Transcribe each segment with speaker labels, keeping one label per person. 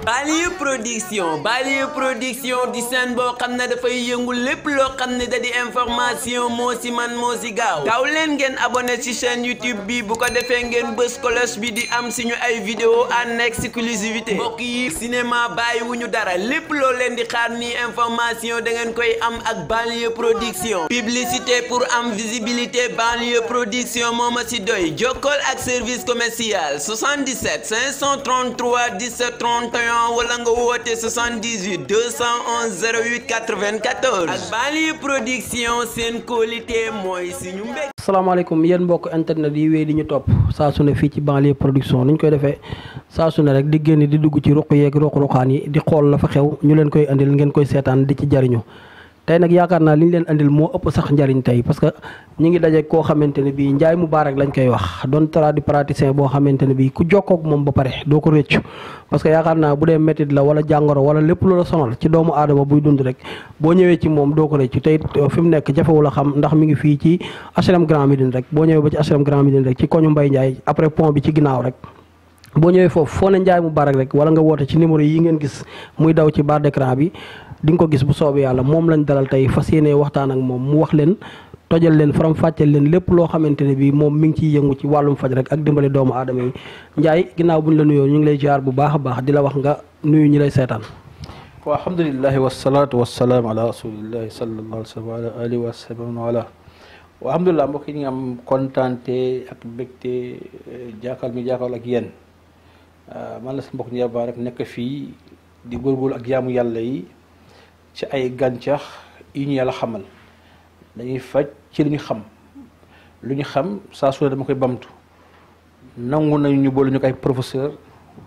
Speaker 1: Banlieue production di seen boo xam ne dafay yëngu lépp loo xam ne da di information moo si man moo si gaaw leen ngeen abonné ci chaîne YouTube bi bu ko defee ngeen bës cloche bi di am suñu ay vidéo en exclusivité mbokk yi cinéma bàyyi wuñu dara lépp loo leen di xaar ni information da ngeen koy am ak Banlieue production publicité pour am visibilité Banlieue production moo ma si doy jokkool ak service commercial 77 533 17 31 wala nga woote 78 211 08 94 ak Banlieue production seen qualité mooy suñu mbég.
Speaker 2: asalaamaaleykum yéen mbokk internet yi wéy di ñu topp saa su ne fii ci Banlieue production ni ñu koy defee saa su ne rek di génn di dugg ci ruq yeeg ruq-ruqaan yi di xool la fa xew ñu leen koy andil ngeen koy seetaan di ci jariñu tey nag yaakaar naa li ñu leen andil moo ëpp sax njariñ tey parce que ñu ngi daje koo xamante ne bii Ndiaye Moubarak lañ koy wax doon tradipraticien boo xamante ne bii ku jokkoo ak moom ba pare doo ko réccu parce que yaakaar naa bu dee métit la wala jàngoro wala lépp lu la sonal ci doomu aadama buy dund rek boo ñëwee ci moom doo ko réccu tey fi mu nekk jafewul a xam ndax mi ngi fii ci HLM Grand Médine rek boo ñëwee ba ci HLM Grand Médine rek ci koñu Mbaye Ndiaye après pont bi ci ginnaaw rek boo ñëwee foofu foo ne Ndiaye Moubarak rek wala nga woote ci numéro yi ngeen gis muy daw ci barre d'écran bi di nga ko gis bu soobee yàlla moom lañ dalal tey fas yéene waxtaan ak moom mu wax leen tojal leen faram fàcceel leen lépp loo xamante ne bii moom mi ngi ciy yëngu ci wàllum faj rek ak dimbale doomu aadama yi Ndiaye ginnaaw buñ la nuyoo ñu ngi lay jaar bu baax a baax di la wax nga nuyu ñi lay seetaan.
Speaker 3: wa alhamdulillahi wasalaatu wasalaam ala rasulillahi sallallahu alayhi wa sallam wa ala alihi wa sahbihi wa ala wa alhamdulilah mbokk yi ñu ngi am kontaante ak mbégte jàkkaarloo ak yéen man la sa mbokk Ndiaye Moubarak nekk fii di góorgóorlu ak jaamu yàlla yi ci ay gàncax yi ñu yàlla xamal dañuy faj ci lu ñu xam saa su ne dama koy bamtu nangu nañu ñu boole ñu ko ay professeur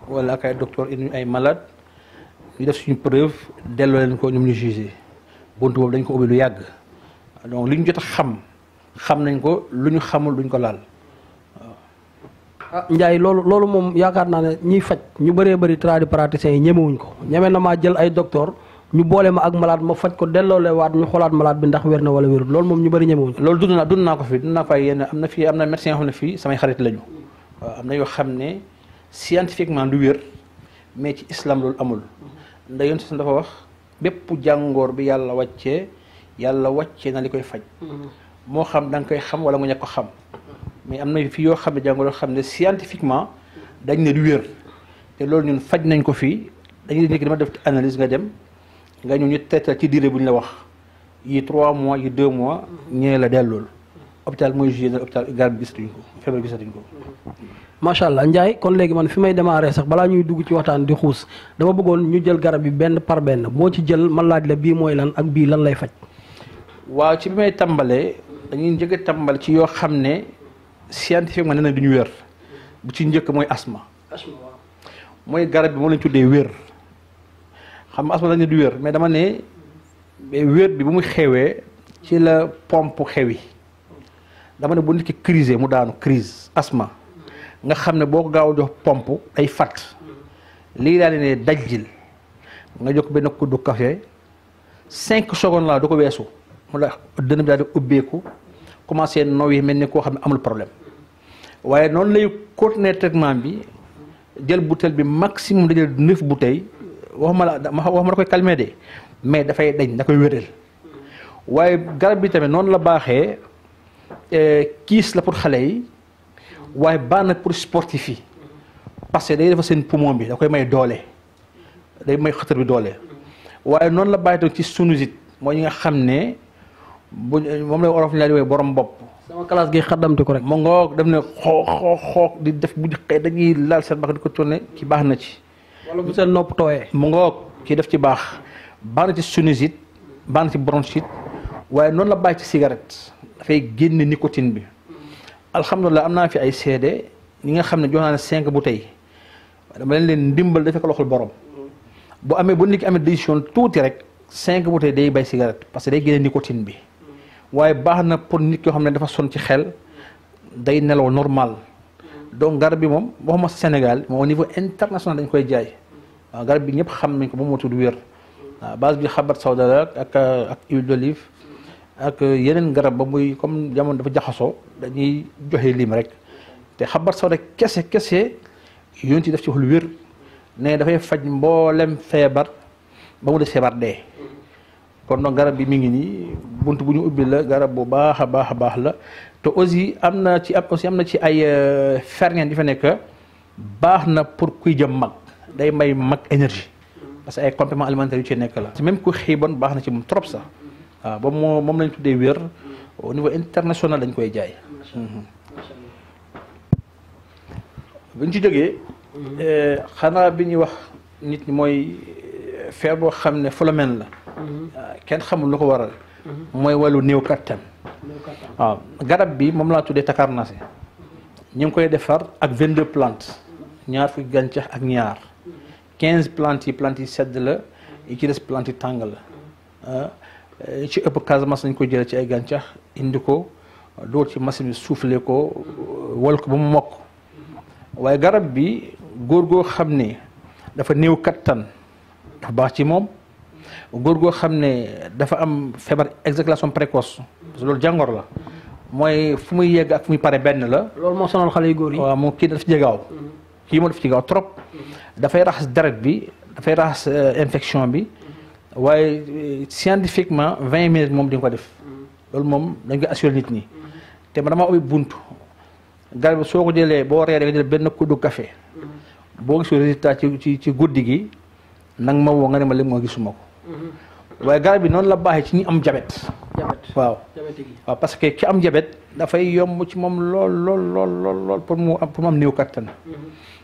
Speaker 3: wala ak ay docteur indi ñu ay malade ñu def suñu preuve delloo leen ko ñoom ñu jugé buntu boobu dañ ko ubbi lu yàgg donc li ñu jot a xam nañ ko lu ñu xamul duñ ko laal waaw.
Speaker 2: Ndiaye loolu moom yaakaar naa ne ñiy faj ñu bëree bëri tradipraticiens yi ñemewuñ ko ñeme na maa jël ay docteur ñu boole ma ak malade ma faj ko delloolee waat ñu xoolaat malade bi ndax wér na wala wérul loolu moom ñu bëri ñemewuñ
Speaker 3: loolu dund naa ko fi ay yenn am na médecin yoo xam ne fii samay xarit lañu waaw am na yoo xam ne scientifiquement du wér mais ci islam loolu amul ndax yoon si dafa wax bépp jàngoor bi yàlla wàccee na li koy faj moo xam da nga koy xam wala nga ñàkk ko xam mais am na fii yoo xam ne jàngoor yoo xam ne scientifiquement dañ ne du wér te loolu ñun faj nañ ko fii dañuy nekk dama def analyse nga dem nga ñëw ñu teetal ci diire bu ñu la wax yi 3 mois yi 2 mois ñëwee la dellool hôpital mooy jugé na hôpital garab gisatuñ ko feebar gisatuñ ko.
Speaker 2: macha allah Ndiaye kon léegi man fi may démarrer sax balaa ñuy dugg ci waxtaan di xuus dama bëggoon ñu jël garab yi benn par benn boo ci jël ma laaj la bii mooy lan ak bii lan lay faj.
Speaker 3: waaw ci bi may tàmbalee dañuy njëkk a tàmbal ci yoo xam ne scientifiquement nee na duñu wér bu ci njëkk mooy asma. mooy garab bi moom lañ tuddee wér. xam nga asma lañ ne du wér mais dama ne wér bi bu mu xewee ci la pompe xewi dama ne bu nit ki crise mu daanu crise asma nga xam ne boo ko gaaw a jox pompe ay fat lii daal di ne dajjil nga jox benn kuddu café 5 secondes la du ko weesu mu la dënn bi daal di ubbeeku commencé noow yi mel ni koo xam ne amul problème waaye noonu lay continuer traitement bi jël bouteille bi maximum da jël 9 bouteilles waxuma da koy calmer de mais dafay dañ da koy wéral waaye garab bi tamit noonu la baaxee kiis la pour xale yi waaye baax na pour sportif yi parce que day defa seen poumon bi da koy may doole day may xëtër bi doole waaye noonu la baaxee tamit ci sinusite mooy ñi nga xam ne bu moom la olof ñu la di borom bopp.
Speaker 2: sama classe gi xaddamti ko rek.
Speaker 3: mu ngoog def ne xoo di def bu xëy dañuy laal seen bax di ko tourné ci baax na ci.
Speaker 2: wala bu seen nopp tooyee.
Speaker 3: mu ngoog kii def ci baax na ci sinusite baax na ci bronchite waaye noonu la bàyyi ci cigarette dafay génne nicotine bi alhamdulilah am naa fi ay seede ñi nga xam ne jox naa ne 5 bouteilles dama leen ndimbal dafay ko loxol borom bu amee bu nit ki amee décision tuuti rek 5 bouteilles day bay cigarette parce que day génne nicotine bi waaye baax na pour nit yoo xam ne dafa sonn ci xel day nelaw normal donc garab bi moom waxuma Sénégal moom au niveau international dañ koy jaay waaw garab bi ñëpp xam nañ ko moom moo tudd wér waaw base bi xabat sawda la ak huile d'olive ak yeneen garab ba muy comme jamono dafa jaxasoo dañuy joxe lim rek te xabat sawda kese yonent yi def ci wax lu wér ne dafay faj mboolem feebar ba mu des feebar dee. kon donc garab bi mi ngi nii bunt bu ñu ubbi la garab bu baax a baax la te aussi am na ci ay ferñeent yi fa nekk baax na pour kuy jëm mag day may mag énergie parce que ay compléments alimentaires yu ci nekk la. même ku xiibon baax na ci moom trop sax waaw ba moom lañ tuddee wér au niveau international dañ koy jaay. bi ñu ci jógee xanaa bi ñuy wax nit ñi mooy feebar boo xam ne phénomène la. kenn xamul lu ko waral. mooy wàllu néew kattan. waaw garab bi moom laa tuddee takarnase ñu ngi koy defar ak 22 plantes ñaar fukki gàncax ak ñaar 15 plantes yi sedd la yi ci des plantes yi tàng la ci ëpp Casamance lañ ko jëlee ci ay gàncax indi ko dóor ci machine bi soufflé ko wal ko ba mu mokk waaye garab bi góor goo xam ne dafa néew kattan dafa baax ci moom. góor goo xam ne dafa am feebar éjaculation précoce parce que loolu jàngoro la mooy fu muy yegg ak fu muy pare benn la.
Speaker 2: loolu moo sonal xale yu góor yi.
Speaker 3: waaw moom kii daf ci gaaw. kii moo daf ci gaaw trop. dafay raxas deret bi dafay raxas infection bi waaye scientifiquement 20 minutes moom di nga ko def. loolu moom dañ koy assurer nit ñi. te man damaa ubbi buntu garab bi soo ko jëlee boo reeree nga jël benn kuddu café boo gisul résultat ci guddi gi nag ma woo nga ne ma léegi moo gisuma ko. waaye garab bi noonu la baaxee ci ñi am jabet. waaw parce que ki am jabet dafay yomb ci moom lool pour mu am néew kattan.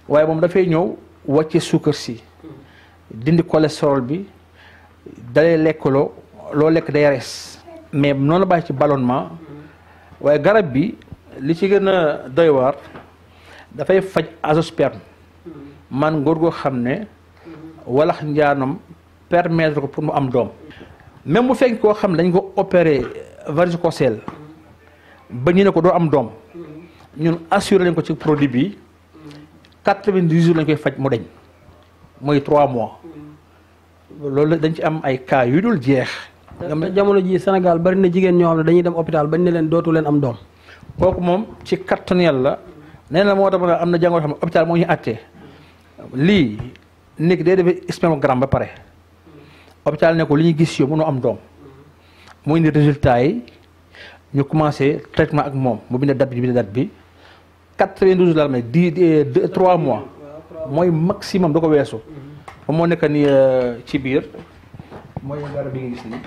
Speaker 3: waaye moom dafay ñëw wàcce suukar si dindi cholestérol bi dalee lekkaloo loo lekk day rees mais noonu la baaxee ci ballonnement waaye garab bi li ci gën a doy waar dafay faj azoosperme man góor goo xam ne walax njaanam permettre ko pour mu am doom même bu fekk koo xam ne dañ ko opéré varicocèle ba ñu ne ko doo am doom ñun assuré lañ ko ci produit bi 90 jours lañ koy faj mu deñ mooy 3 mois loolu dañ ci am ay cas yu dul jeex.
Speaker 2: jamono ji Sénégal bari na jigéen ñoo xam ne dañuy dem hôpital bañ ne leen dootu leen am doom.
Speaker 3: kooku moom ci kattan yàlla nee na moo tax am na jàngoro xam ne hôpital moo ñu àttee lii nit day defee spermogramme ba pare. hôpital ne ko li ñu gis yow mënoo am doom mu indi résultat yi ñu commencé traitement ak moom mu bind date bi 92 daal mais 3 mois mooy maximum da ko weesu. moom moo nekk ni ci biir mooy garab bi nga gis nii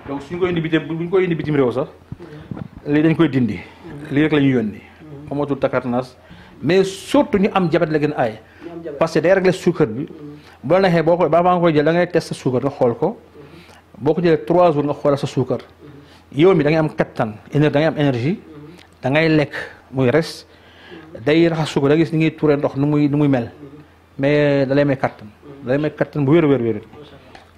Speaker 3: donc suñ koy indi bitim réew sax lii dañ koy dindi lii rek la ñuy yónni moom moo tudd takarnas mais surtout ñu am diabète la gën a aay parce que day régler suukar bi. boo la neexee boo ko ba nga koy jël da ngay test sa suukar nga xool ko boo ko jëlee 3 jours nga xoolal sa suukar yow mi da ngay am kattan da ngay am énergie da ngay lekk muy res day raxas suukar da ngay gis ni ngay tuuree ndox nu muy mel mais da lay may kattan bu wér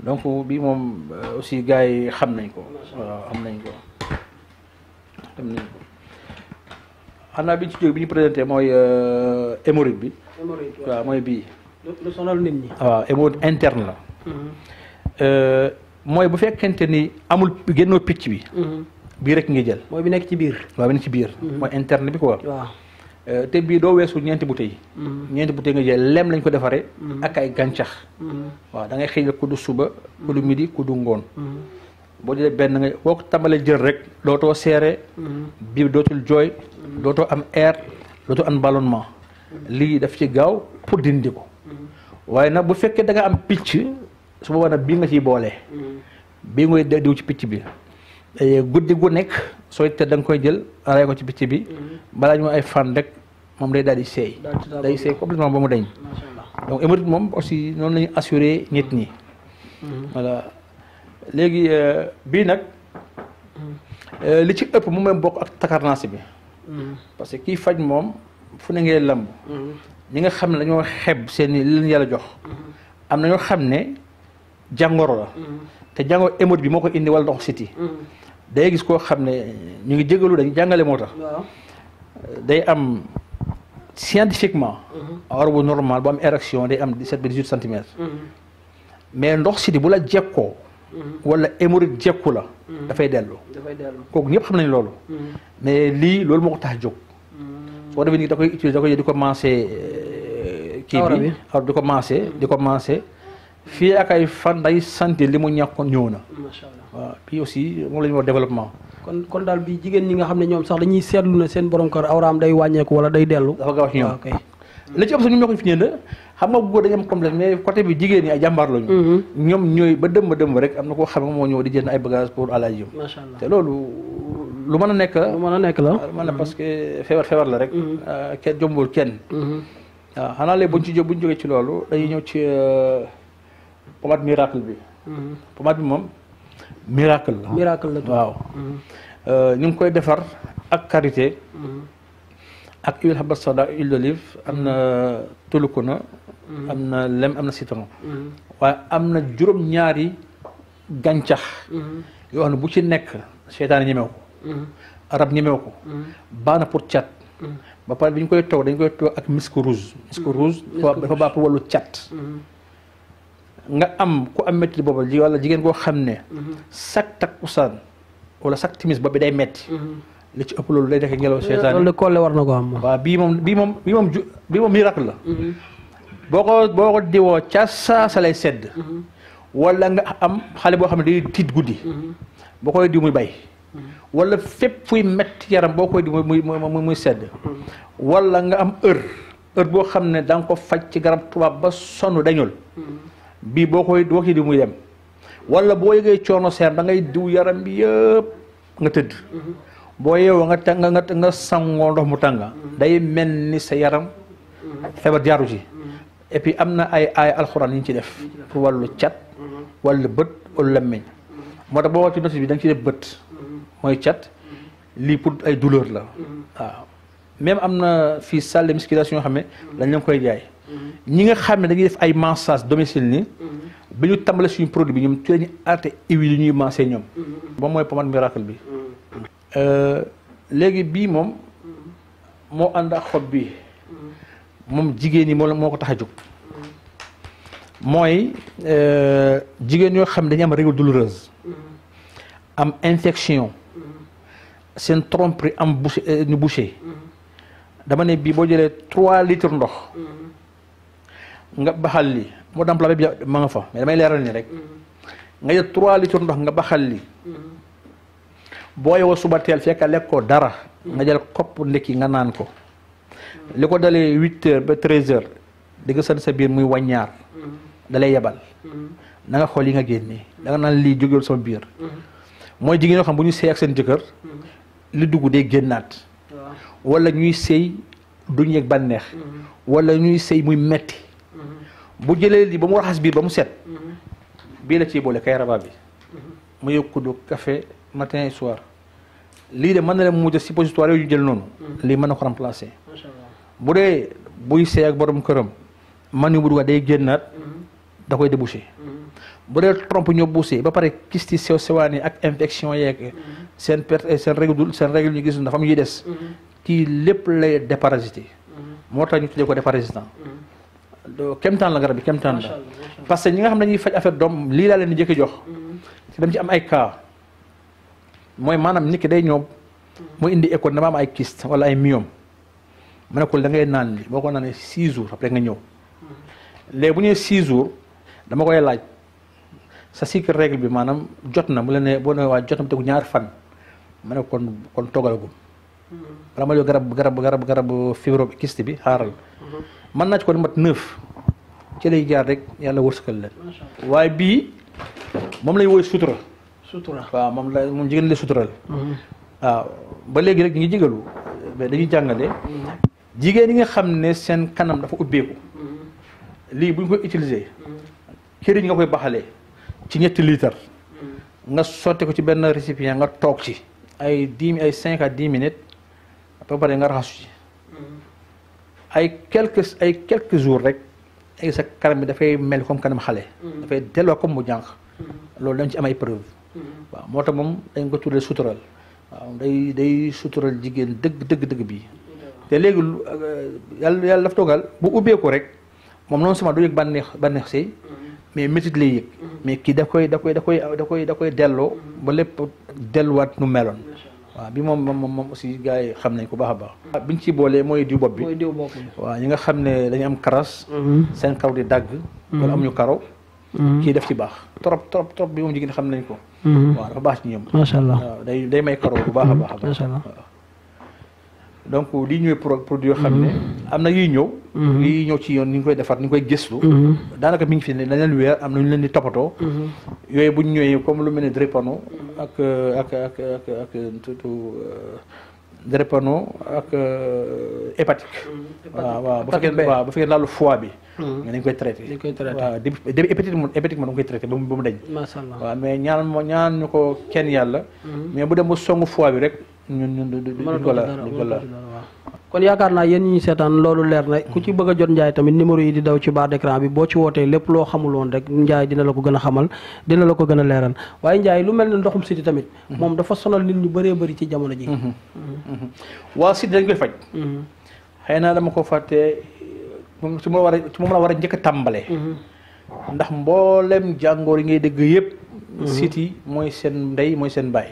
Speaker 3: donc bii moom aussi gars yi xam nañ ko waaw xam nañ ko xanaa bi ci jóg bi ñu présenté mooy hémorroïde bi waaw mooy bii.
Speaker 2: lu sonal nit ñi.
Speaker 3: waaw hémorroïde interne la. mooy bu fekkente ni amul génnoo picc bi. bii rek nga jël.
Speaker 2: mooy bi nekk ci biir.
Speaker 3: waaw bi nekk ci biir. mooy interne bi quoi.
Speaker 2: waaw
Speaker 3: te bii doo weesu ñeenti bouteilles. ñeenti bouteilles nga jël lem lañ ko defaree. ak ay gàncax. waaw da ngay xëy ku du suba ku du midi ku du ngoon. boo jëlee benn nga boo ko tàmbalee jël rek dootoo seere. bii dootul jooy. dootoo am air dootoo am ballonnement. lii daf ci gaaw pour dindi ko. waaye nag bu fekkee da nga am picc su boobaa nag bii nga ciy boole. bii ngay diw ci picc bi. guddi gu nekk sooy tëdd da nga koy jël ray ko ci picc bi. balaa ñu ay fan rek moom day daal di seey. day seey complètement ba mu deñ. donc hémorroïde moom aussi noonu la ñuy assuré nit ñi. voilà léegi bii nag li ci ëpp mu may bokk ak takarnase bi. parce que kii faj moom fu ne ngay lamb. ñi nga xam ne dañoo xeb seen li leen yàlla jox. am na ñoo xam ne jàngoro la. te jàngoro hémorroïde bi moo ko indi wala ndox siti day gis koo xam ne ñu ngi jégalu dañu jàngale moo tax. day am scientifiquement. awar bu normal bu am érection day am 17 ba 18 centimètres. mais ndox siti bu la jekkoo. wala hémorroïde jekku la. dafay dellu. kooku ñëpp xam nañ loolu. mais lii loolu moo ko tax a jóg. soo defee nii da koy utiliser da koy di commencé kii bi awra di ko maase fii ak ay fan day sentir li mu ñàkkoon ñëw na.
Speaker 2: macha allah
Speaker 3: waaw puis aussi moom la ñu wax développement.
Speaker 2: kon daal bi jigéen ñi nga xam ne ñoom sax dañuy seetlu na seen borom kër awraam day wàññeeku wala day dellu.
Speaker 3: dafa gaaw ci ñoom li ci ëpp sax ñoom ñoo ko fi ñënd xam nga góor dañu am complexe mais côté bi jigéen ñi ay jàmbaar lañu. ñoom ñooy ba dëmb rek am na koo xam ne moo ñëw di jënd ay bagages pour alaaji.
Speaker 2: macha allah
Speaker 3: te loolu lu mën a nekk.
Speaker 2: la
Speaker 3: parce que feebar la rek. kenn jombul kenn. waaw xanaa léegi buñ jógee ci loolu dañuy ñëw ci pommade miracle bi. pommade bi moom miracle la. waaw. ñu ngi koy defar ak karité. ak huile habbatu sauda huile d'olive am na tulukuna. am na lem am na citron. waaye am na juróom-ñaari gàncax. yoo xam ne bu ci nekk seytaane ñemew ko. arab ñemew ko. baax na pour cat. ba pare bi ñu koy toog dañ koy toog ak misk rouge. misk rouge dafa baax pour wàllu cat. nga am ku am métti boobu wala jigéen koo xam ne. chaque takkusaan wala chaque timis ba bi day metti li ci ëpp loolu day nekk ngelaw seytaane.
Speaker 2: loolu de Kolle war na ko am.
Speaker 3: waaw bii moom miracle la. boo ko diwoo ca sa lay sedd. wala nga am xale boo xam ne day tiit guddi. boo koy diw muy bay. wala fépp fuy metti yaram boo koy diw muy sedd. wala nga am heure boo xam ne da nga ko faj ci garab tubaab ba sonn dañul. bii boo koy diw muy dem. wala boo yëgee coono seer da ngay diw yaram bi yëpp nga tëdd. boo yeewoo nga sangoo ndox mu tànga day mel ni sa yaram feebar jaaru ci. et puis am na ay alxuraan yu ñu ci def pour wàllu cat wàllu bët wàllu lammiñ moo tax boo wax ci notice bi da nga ci def bët mooy cat lii pour ay douleur la waaw. même am na fii salle de musculation yoo xam ne dañ leen koy jaay ñi nga xam ne dañuy def ay massage domicile ni bi ñu tàmbale suñu produit bi ñoom ci lañu arrêté huile yi ñuy massé ñoom moom mooy pommade miracle bi. léegi bii moom moo ànd ak xob bi moom jigéen ñi moo ko tax a jóg mooy jigéen ñoo xam ne dañu am règle douloureuse am infection seen tromperie am bouché dama ne bii boo jëlee 3 litres ndox nga baxal li moo dam plat bi ma nga fa mais damay leeral ni rek nga jël 3 litres ndox nga baxal li boo yowoo suba teel fekk lekkoo dara nga jël kopp ndekki nga naan ko li ko dalee 8 heures ba 13 heures di nga sant sa biir muy wàññaar dalay yebal na nga xool yi nga génnee da nga naan lii jógewul sama biir mooy jigéen ñoo xam bu ñu sëy ak seen jëkkër li dugg day génnaat wala ñuy sëy duñu yëg bànneex wala ñuy sëy muy metti bu jëlee lii ba mu raxas biir ba mu set bii la ciy boole kay raba bi mu yëg kuddu café matin et soir lii de mën na leen mujj suppositoire yooyu ñu jël noonu lii mën na ko remplacer bu dee buy sëy ak borom këram man yu bu dugga day génnaat da koy débouché bu dee trompe ñoo poussé ba pare kisti sew sewaan yi ak infection yeeg seen perte seen règle ñu gis dafa am yuy des kii lépp lay déparasité moo tax ñu tuddee ko déparasitant kemtaan la garab bi kemtaan la parce que ñi nga xam ne dañuy faj affaire doom lii laa leen di jëkki jox ci dem ci am ay cas mooy maanaam nit ki day ñëw mu indi école dama am ay kyste wala ay myome ma ne ko da ngay naan li boo ko naanee 6 jours après nga ñëw léegi bu ñëwee 6 jours dama koy laaj sa cycle règle bi maanaam jot na mu la ne boo nee waa jot na mu tegu ñaari fan ma ne kon toogalagum bala ma jox garab fibro kyste bi xaaral mën naa ci ko mat 9 ci lay jaar rek yàlla wërsëgal leen waaye bii moom lay woy sutura waaw moom jigéen la sutural waaw ba léegi rek ñu ngi jigalu mais dañuy jàngale jigéen yi nga xam ne seen kanam dafa ubbeeku lii bu ñu koy utiliser këriñ nga koy baxalee ci 3 litres nga sotti ko ci benn récipient nga toog ci ay 5 à 10 minutes ba pare nga raxasu ci ay quelques jours rek ay sa kanam bi dafay mel comme kanam xale dafay delloo comme mu jànq loolu dañ ci am ay preuve waaw moo tax moom dañ ko tuddee sutural waaw day sutural jigéen dëgg bii te léegi yàlla daf toogal bu ubbeeku rek moom noonu sama du yëg bànneex sëy mais métit lay yëg mais kii da koy delloo ba lépp delluwaat nu meloon waaw bi moom aussi gars yi xam nañ ko baax a baax. biñ ci boolee mooy diw bopp bi.
Speaker 2: mooy diw bopp bi.
Speaker 3: waaw ñi nga xam ne dañu am karas. seen kaw di dagg. wala amuñu karaw. kii def ci baax trop bi moom jigéen xam nañ ko. waaw dafa baax ci ñoom.
Speaker 2: macha allah
Speaker 3: waaw day may karaw bu baax a baax.
Speaker 2: macha allah
Speaker 3: donc lii ñëwee produit yoo xam ne am na yiy ñëw. yiy ñëw ci yoon ni ñu koy defar ni ñu koy gëstu. daanaka mi ngi fi ne dañ leen weer am na ñu leen di toppatoo. yooyu bu ñu ñëwee comme lu mel ne drépano ak drépano ak hépatique. waaw bu fekkee laalu foie bi. nga dañ koy traité. waaw début hépatique moom da nga koy traité ba mu dañ.
Speaker 2: macha allah
Speaker 3: waaw mais ñaan ñu ko kenn yàlla. mais bu dem ba songu foie bi rek. ñun duñ ko la
Speaker 2: kon yaakaar naa yéen ñi ñu seetaan loolu leer na ku ci bëgg a jot Ndiaye tamit numéro yi di daw ci barre d'écran bi boo ci wootee lépp loo xamul woon rek Ndiaye dina la ko gën a xamal dina la ko gën a leeral waaye Ndiaye lu mel ne ndoxum siti tamit moom dafa sonal nit ñu bëree bëri ci jamono ji.
Speaker 3: waaw siti dañ koy faj. xëy naa dama ko fàtte ci moom la war a njëkk a tàmbalee. ndax mboolem jàngoor yi ngay dégg yëpp. siti mooy seen ndey mooy seen baay.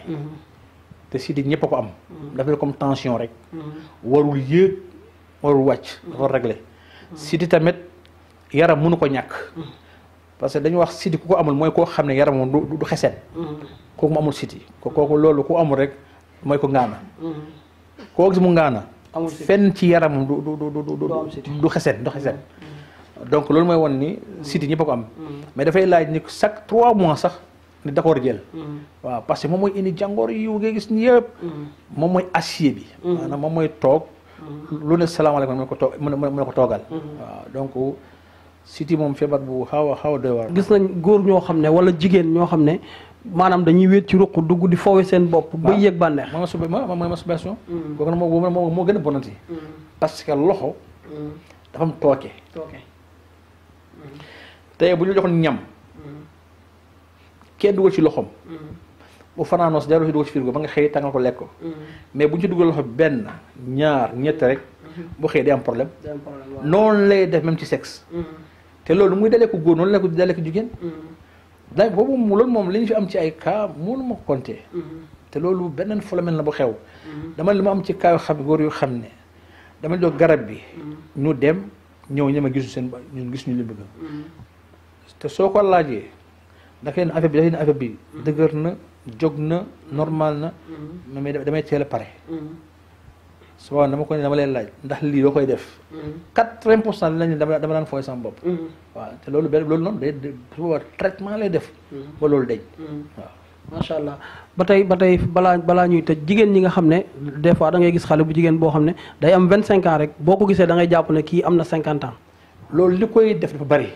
Speaker 3: te siti ñëpp a ko am. dafa comme tension rek. warul yéeg warul wàcc. dafa réglé. siti tamit yaram mënu ko ñàkk. parce que dañu wax siti ku ko amul mooy koo xam ne yaram moom du xeseen. kooku mu amul siti kooku loolu ku amul rek mooy ko ngaana. koo gis mu ngaana. fenn ci yaram du xeseen du xeseen. donc loolu mooy won ni siti ñëpp a ko am. mais dafay laaj ni chaque 3 mois sax. ni d'accord jël. waaw parce que moom mooy indi jàngoor yu ngay gis ni yëpp. moom mooy acier bi. maanaam moom mooy toog. lu ne salaamaaleykum mën na ko toogal. waaw donc siti moom feebar bu xaw a doy waar.
Speaker 2: gis nañ góor ñoo xam ne wala jigéen ñoo xam ne maanaam dañuy wéet ci ruq dugg di foowe seen bopp. ba yëg bànneex.
Speaker 3: mooy masturbation. kooku nag moo gën a bonati. parce que loxo. dafa am tooke. tey bu ñu joxoon ñam. kenn dugal ci loxoom. bu fanaanoos jarul ci dugal ci frigo ba nga xëy tàngal ko lekk ko. mais bu ñu ci dugal loxo benn ñaar ñett rek. bu xëy day am problème. noonu lay def même ci sexe. te loolu muy dalee ko góor noonu la ko dalee ko jigéen. daay boobu loolu moom li ñu fi am ci ay cas mënu ma ko compter. te loolu beneen phénomène la bu xew. dama li ma am ci cas yoo xam ne góor yu xam ne dama jox garab bi. ñu dem ñëw ñema gisu seen ñun gis ñu li bëgg. te soo ko laajee. dafay ne affaire bi dëgër na jóg na normal na. mais damay teel a pare. souvent dama ko ne dama leen laaj ndax lii doo koy def. 80% lañ dama daan fooy sama bopp. waaw te loolu loolu noonu day su boobaa traitement lay def. ba loolu deñ waaw.
Speaker 2: macha allah ba tey balaa ñuy tëj jigéen ñi nga xam ne des fois da ngay gis xale bu jigéen boo xam ne day am 25 ans rek boo ko gisee da ngay jàpp ne kii am na 50 ans.
Speaker 3: loolu li koy def dafa bari.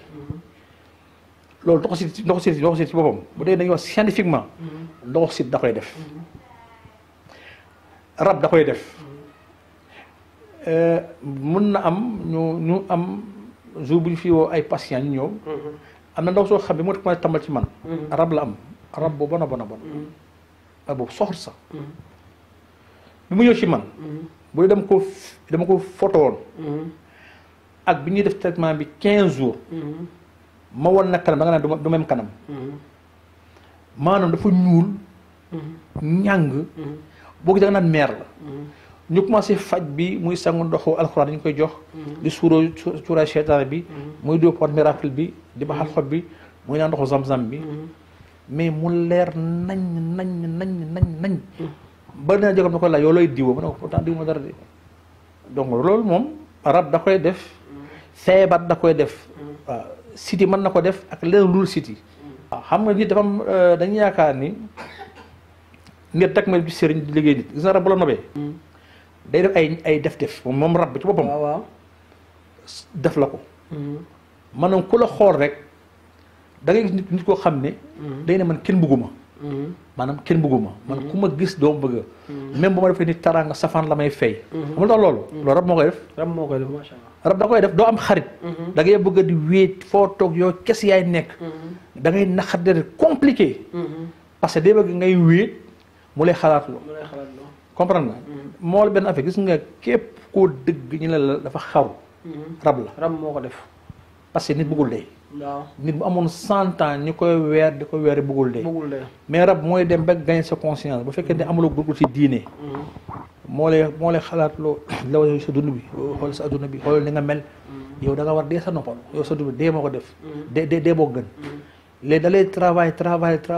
Speaker 3: loolu ndoxu sit ci boppam bu dee dañuy wax scientifiquement. ndoxu sit da koy def. rab da koy def. mun na am ñu am jour bu ñu fi woo ay patients ñu ñëw. am na ndaw soo xam ne moo tax tambal ci man. rab la am rab bu bon a bon. rab boobu soxor sax. bi mu ñëw ci man. bu dee dama ko photo woon. ak bi ñuy def traitement bi 15 jours. ma won na kanam da nga naan du même kanam. maanaam dafa ñuul. ñàng. boo gis da nga naan meer la. ñu commencé faj bi muy sangu ndoxu alxuraan dañu koy jox. di suuraay seytaane bi. muy dóor porte miracle bi di baxal xob bi muy naan ndoxu zam-zam bi. mais mu leer nañ. ba dina jógam na ko laaj yow looy diwoo ma ne ko pourtant diw ma dara de. donc loolu moom rab da koy def. feebar da koy def. waaw siti mën na ko def ak leneen lu dul siti. waaw xam nga nit dafa am dañuy yaakaar ni nit rek ma bi sëriñ di liggéey nit gis nga rab bu la nobee. day def ay def moom rab bi ci boppam.
Speaker 2: waaw
Speaker 3: def la ko. maanaam ku la xool rek da ngay gis nit koo xam ne. day ne man kenn bëgguma. maanaam kenn bëgguma man ku ma gis doo bëgg. même bu ma defee nit taraanga safaan la may fay. amul tax loolu. loolu rab moo koy def.
Speaker 2: rab moo koy def macha allah.
Speaker 3: rab da koy def doo am xarit. da ngay bëgg di wéet foo toog yow kes yaay nekk. da ngay naqar de compliqué. parce que day bëgg ngay wéet mu lay xalaat loo. comprendre nga. moo la benn affaire gis nga képp koo dëgg ñu ne la dafa xaru. rab la
Speaker 2: rab moo ko def.
Speaker 3: parce que nit bëggul dee. nit bu amoon 100 ans ñu koy weer di ko weer bëggul dee mais rab mooy dem ba gagner sa conscience bu fekkee ne amuloo bëggul ci diine moo lay xalaat loo la sa dund bi xool sa adduna bi xool ni nga mel yow da nga war dee sa noppal yow sa dund bi dee moo ko def dee boo gën léegi da lay travail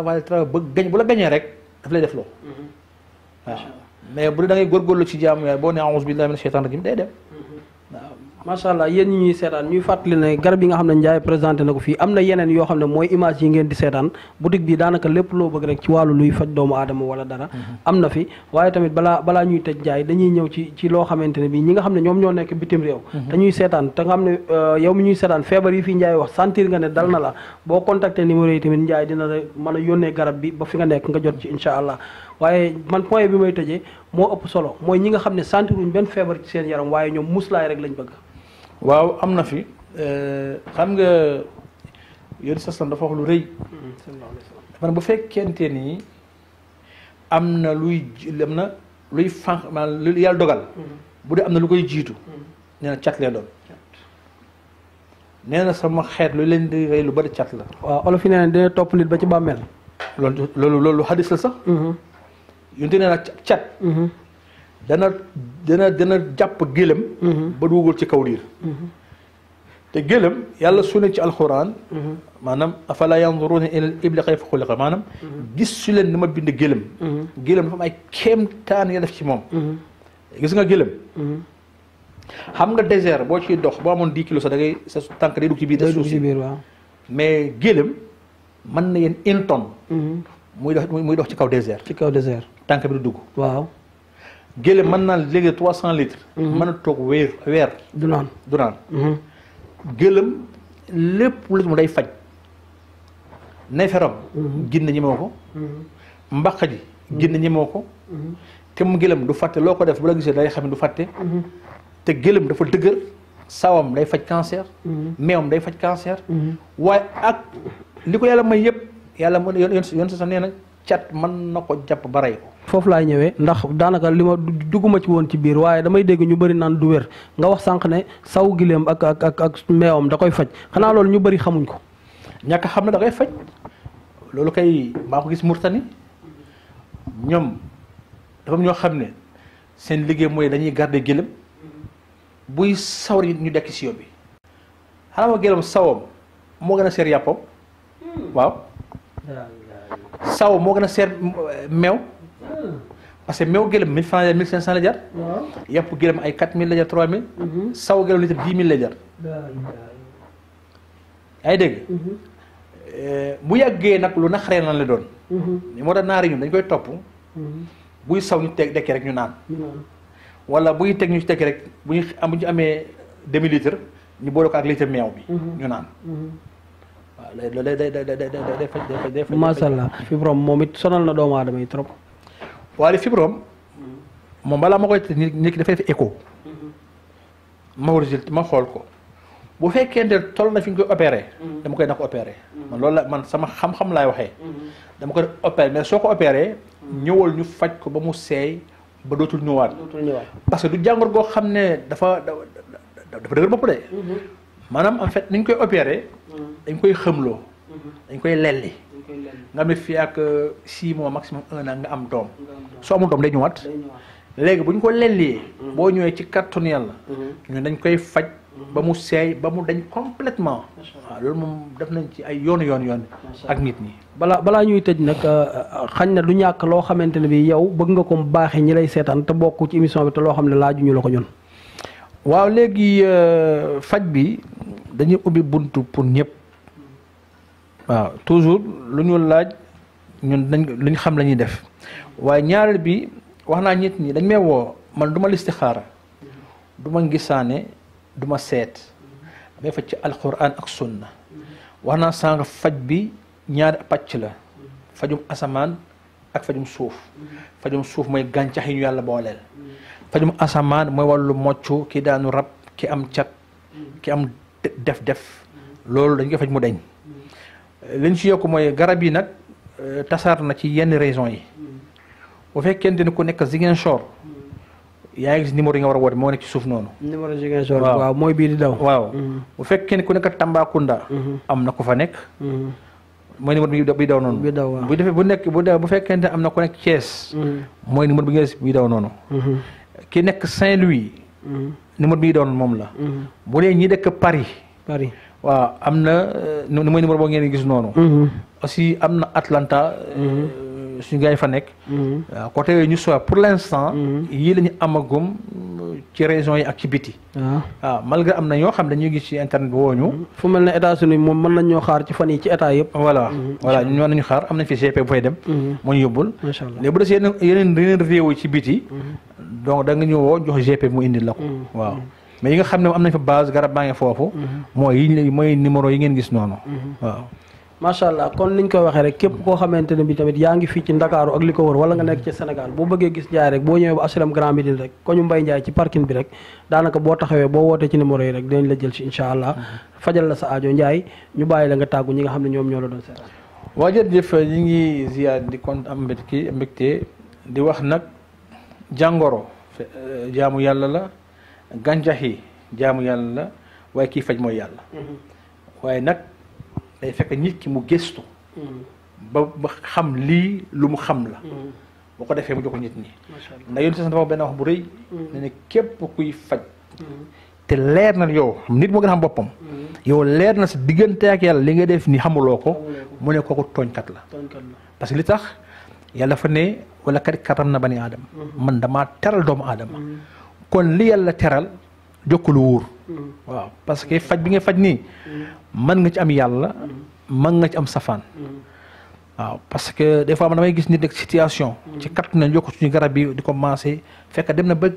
Speaker 3: ba gañ bu la gañee rek daf lay def loo waaw mais bu da ngay góorgóorlu ci jaamu yaay boo ne a'uuzu billahi mina shaytaani rajiim day dem
Speaker 2: waaw macha allah yéen ñi ñuy seetaan ñuy fàttali ne garab yi nga xam ne Ndiaye présenté na ko fii am na yeneen yoo xam ne mooy image yi ngeen di seetaan boutique bi daanaka lépp loo bëgg rek ci wàllu luy faj doomu aadama wala dara am na fi waaye tamit balaa ñuy tëj Ndiaye dañuy ñëw ci loo xamante ne bii ñi nga xam ne ñoom ñoo nekk bitim réew te ñuy seetaan te nga xam ne yow mi ñuy seetaan feebar yi fii Ndiaye wax sentir nga ne dal na la boo contacté numéro yi tamit Ndiaye dina la mën a yónnee garab bi ba fi nga nekk nga jot ci incha allah waaye man point bi may tëjee moo ëpp solo mooy ñi nga xam ne sentiruñ benn feebar ci seen yaram waaye ñoom muslaay rek lañ bëgg.
Speaker 3: waaw am na fi xam nga yéen sasam dafa wax lu rëy dafa ne bu fekkente ni am na luy fànq maanaam lu yàlla dogal bu dee am na lu koy jiitu nee na cat lee doon nee na sama xeet lu leen di rëy lu bari cat la.
Speaker 2: waaw olof yi nee na dina topp nit ba ci bàmmeel.
Speaker 3: loolu xadis la sax. yonte nee na cat. dana jàpp gëlëm. ba duggul ci kaw liir. te gëlëm yàlla su ne ci alxuraan. maanaam afala yanzuruna ila al-ibli kayfa xuliqa maanaam. gis su leen ni ma bind gëlëm. gëlëm dafa am ay kéemtaan ya def ci moom. gis nga gëlëm. xam nga désert boo ciy dox boo amoon 10 kilos sax da ngay sa tànk day dugg ci biir. day dugg ci biir waaw. mais gëlëm mën na yéen 1 tonne. muy dox ci kaw désert.
Speaker 2: ci kaw désert.
Speaker 3: tànk bi du dugg.
Speaker 2: waaw.
Speaker 3: gëlëm mën naa léegi 300 litres. mën a toog weer.
Speaker 2: du naan.
Speaker 3: gëlëm lépp lu mu day faj. neeferam. ginne ñemoo ko. mbaq ji. ginne ñemoo ko. te mu gëlëm du fàtte loo ko def bu la gisee day xam ne du fàtte. te gëlëm dafa dëgër. sawam day faj cancer. meewam day faj cancer. waaye ak li ko yàlla may yëpp yàlla mën yoon sa nee na cat mën na ko jàpp ba rey ko.
Speaker 2: foofu laay ñëwee ndax daanaka li ma dugguma ci woon ci biir waaye damay dégg ñu bëri naan du wér nga wax sànq ne saw gileem ak meewam da koy faj xanaa loolu ñu bëri xamuñ ko.
Speaker 3: ñàkk xam ne da koy faj loolu kay maa ko gis Murtani ñoom dafa am ñoo xam ne seen liggéey mooy dañuy garder gëlëm buy sawar yi ñu dekk si yow bi xanaa ma gëlëm sawam moo gën a seer yàppam waaw saw moo gën a seer meew parce que meew gëlëm 1000 francs la jar 1500 la jar. yàpp gëlëm ay 4000 la jar 3000. saw gëlëm litre 10 000 la jar. ay dégg. bu yàggee nag lu naqaree lan la doon. moo tax naari ñun dañ koy topp. buy saw ñu teg dekki rek ñu naan. wala buy teg ñu tekki rek bu ñu amee demi litre ñu boole ko ak litre meew bi. ñu naan. waaw loolu day faj.
Speaker 2: macha allah fibrome moom it sonal na doomu aadama yi trop.
Speaker 3: waaye fibrome moom balaa ma koy nit ki dafay def écho. ma résultat ma xool ko bu fekkee ne toll na fi ñu koy opéré. dama koy na ko opéré. man loolu la man sama xam-xam laay waxee. dama koy opéré mais soo ko opéré. ñëwal ñu faj ko ba mu seey ba dootul ñëwaat. parce que du jàngor goo xam ne dafa dëgër bopp de. maanaam en fait ni ñu koy opéré. dañ koy xëmloo. dañ koy lelli. nga xam ne fii ak 6 mois maximum 1 an nga am doom. soo amul doom day ñëwaat. léegi bu ñu ko lellee. boo ñëwee ci kàttanu Yàlla. ñun dañ koy faj ba mu seey ba mu dañ complètement waaw loolu moom def nañ ci ay yoon ak nit ñi.
Speaker 2: balaa ñuy tëj nag xañ na du ñàkk loo xamante ne bi yow bëgg nga ko baaxee ñi lay seetaan te bokk ci émission bi te loo xam ne laajuñu la ko ñun.
Speaker 3: waaw léegi faj bi dañuy ubbi buntu pour ñëpp. waaw toujours lu ñu laaj ñun lu ñu xam la ñuy def waaye ñaareel bi wax naa nit ñi dañ may woo man du ma listixaara du ma gisaane du ma seet damay faj ci alquran ak sunna wax naa sànq faj bi ñaari pàcc la fajum asamaan ak fajum suuf fajum suuf mooy gàncax yi ñu yàlla booleel fajum asamaan mooy wàllu mocc ki daanu rab ki am cat ki am def loolu dañ koy faj mu deñ liñ ci yokk mooy garab yi nag tasaar na ci yenn régions yi bu fekkente ni ku nekk Ziguinchor yaa ngi gis numéro yi nga war a woote moo nekk ci suuf noonu.
Speaker 2: numéro Ziguinchor waaw mooy bii di daw.
Speaker 3: waaw bu fekkee ne ku nekk Tambacounda. am na ku fa nekk. mooy numéro bi daw noonu.
Speaker 2: bi daw waaw
Speaker 3: bu defee bu fekkente am na ku nekk Thiès. mooy numéro bi nga gis bi daw noonu. ki nekk Saint-Louis. numéro bi daw noonu moom la. bu dee ñi dëkk Paris. waaw am na mooy numéro boo ngeen gis noonu. aussi am na Atlanta. suñu gars yi fa nekk. waaw côté yooyu ñu soit pour l'instant. yii la ñu amagum ci régions yi ak ci biti. waaw malgré am na ñoo xam dañuy gis ci internet bi woo ñu.
Speaker 2: fu mel ne États-Unis moom mën nañ ñoo xaar ci fan yi ci état yëpp.
Speaker 3: voilà ñu mën nañu xaar am nañ fi GP bu fay dem. moo ñu yóbbul.
Speaker 2: macha allah
Speaker 3: léegi bu des yeneen réew yi ci biti. donc da nga ñu woo jox GP mu indil la ko. waaw mais yi nga xam ne am nañ fa base garab baa ngi foofu. mooy numéro yi ngeen gis noonu. waaw.
Speaker 2: macha allah kon niñ koy waxee rek képp koo xamante ne bi tamit yaa ngi fii ci Ndakaaru ak li ko wër wala nga nekk ci Sénégal boo bëggee gis Ndiaye rek boo ñëwee ba HLM Grand Médine rek ko ñu Mbaye Ndiaye ci parking bi rek daanaka boo taxawee boo wootee ci numéro yi rek dinañ la jël ci incha allah fajal la sa aajo Ndiaye ñu bàyyi la nga tàggu ñi nga xam ne ñoom ñoo la doon seetaan.
Speaker 3: waa jërëjëf ñi ngi ziar di kon am mbégte di wax nag jàngoro jaamu yàlla la gàncax yi jaamu yàlla la waaye kii faj mooy yàlla waaye nag day fekk nit ki mu gëstu ba xam lii lu mu xam la boo ko defee mu jox ko nit ñi ndax yoon sax dafa benn wax bu rëy ne ne képp kuy faj te leer na yow nit moo gën a xam boppam yow leer na sa diggante ak yàlla li nga def ni xamuloo ko mu ne kooku tooñkat la parce que li tax yàlla dafa ne wala kat karam na bani aadama man damaa teral doomu aadama kon li yàlla teral jokkalu wóor waaw parce que faj bi nga faj nii mën nga ci am yàlla mën nga ci am safaan waaw parce que des fois man damay gis nit nekk situation ci kat na jokk suñu garab bi di ko commencé fekk dem na ba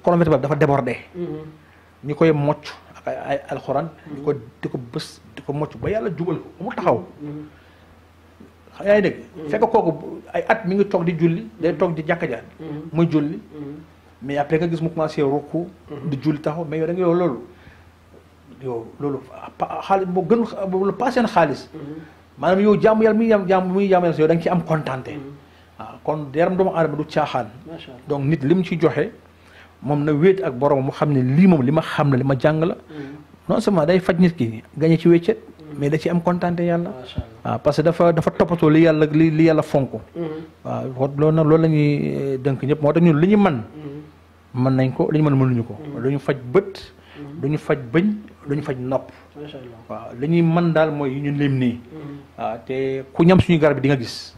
Speaker 3: coronavirus ba dafa débordé ñu koy mocc ak ay alxuraan di ko bës di ko mocc ba yàlla jubal ko mu taxaw yaa ngi dégg fekk kooku ay at mi ngi toog di julli day toog di jàkka ja muy julli mais après nga gis mu commencé rukku di julli taxaw mais yow da nga yow loolu xaalis moo gën lu passé na xaalis maanaam yow jaamu yàlla muy jaamu yàlla yow da nga ci am kontaante waaw kon yaram doomu aadama du caaxaan donc nit li mu ci joxe moom na wéet ak borom mu xam ne lii moom li ma xam la li ma jàng la non seulement day faj nit ki gañe ci wéccet mais da ci am kontaante yàlla waaw parce que dafa toppatoo li yàlla fonk waaw loolu la ñuy dënk ñëpp moo tax ñun li ñu mën nañ ko li ñu mën mënuñu ko duñu faj bët duñu faj bëñ duñu faj nopp waaw li ñuy mën daal mooy yu ñu lim nii waaw te ku ñam suñu garab bi di nga gis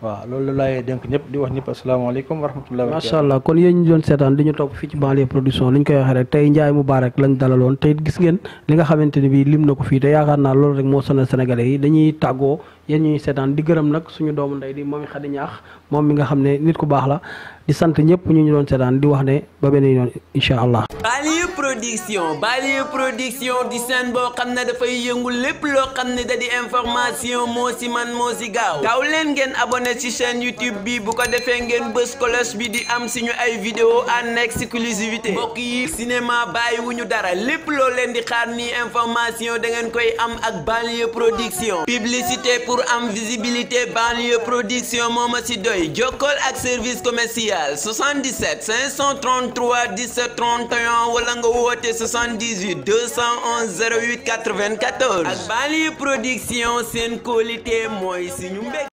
Speaker 3: waaw loolu laay dénk ñëpp di wax ñëpp asalaamaaleykum wa rahmatullahi wa
Speaker 2: macha allah kon yéen ñu doon seetaan di ñu topp fii ci Banlieue Production li ñu koy waxee rek tey Ndiaye Moubarak lañ dalaloon tey gis ngeen li nga xamante ne bii lim na ko fii te yaakaar naa loolu rek moo sonal sénégalais yi dañuy tàggoo yéen ñuy seetaan di gërëm nag suñu doomu ndey di moom Xadi Ñaax moom mi nga xam ne nit ku baax la di sant ñëpp ñu doon seetaan di wax ne ba beneen yoon incha allah.
Speaker 1: Banlieue Production di seen boo xam ne dafay yëngu lépp loo xam ne da di information moo si man moo si gaaw leen ngeen abonné ci chaîne YouTube bi bu ko defee ngeen bës cloche bi di am suñu ay vidéo en exclusivité mbokk yi cinéma bàyyiwuñu dara lépp loo leen di xaar ni information da ngeen koy am ak Banlieue Production publicité pour am visibilité Banlieue Production moo ma si doy jokkool ak service commercial 77 533 17 31 wala nga woote 78 211 08 94 ak Banlieue Production seen qualité mooy suñu mbég